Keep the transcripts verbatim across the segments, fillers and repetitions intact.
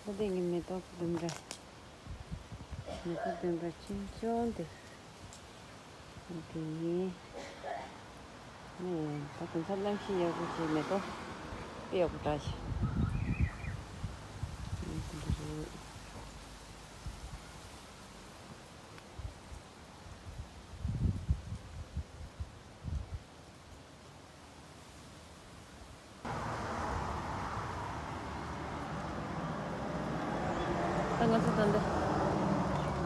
ད་ལྟའི་ངའི་མེ་ཏོག་ལྡུམ་ར། མེ་ཏོག་ལྡུམ་ར་ཆུང་ཆུང་དེ། འདི་ཡིན། ནས་ད་དེང་སང་གནམ་གཤིས་ཡག་པོ་བྱས། མེ་ཏོག་དཔེ་ཡག་པོ་བཀྲ་ཤིས། འདི་རེད། ད་ང་ཚོ་ད་འདི་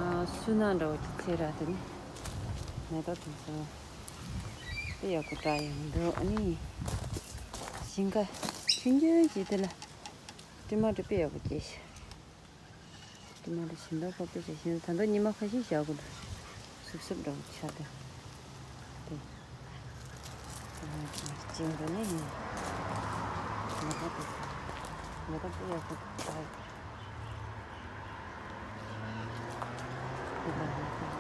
ཨ་སུ་ན་འདྲ་བོ་ཅིག་ཚེ་ར་དེ་ནི་མེ་ཏོག་དེ་ཚོ་དཔེ་ཡག་པོ་བཀྲ་ཡོང་འདུག་ཨ་ནི་ཞིང་ཁ་ཆུང་ཆུང་ཅིག་དེ་ལ་ཊ་མ་ཊོ་དཔེ་ཡག་པོ་སྐྱེས་ཤག་ཊ་མ་ཊོ་ཞིམ་མདོག་ཁ་དཔེ་ཞིག་ཞིམ། ད་ལྟ་ཉི་མ་ཁ་ཤས་བཞག་དགོས་འདུག་སུབ་སུབ་འདྲ་བོ་ཆགས་འདུག་དེ་ཅིང་དུ་ནི་ང་ད་དེ་ང་ད་དེ་ཡག་པོ་ཆགས་ཡོད། དེ་ལ་ང་ད་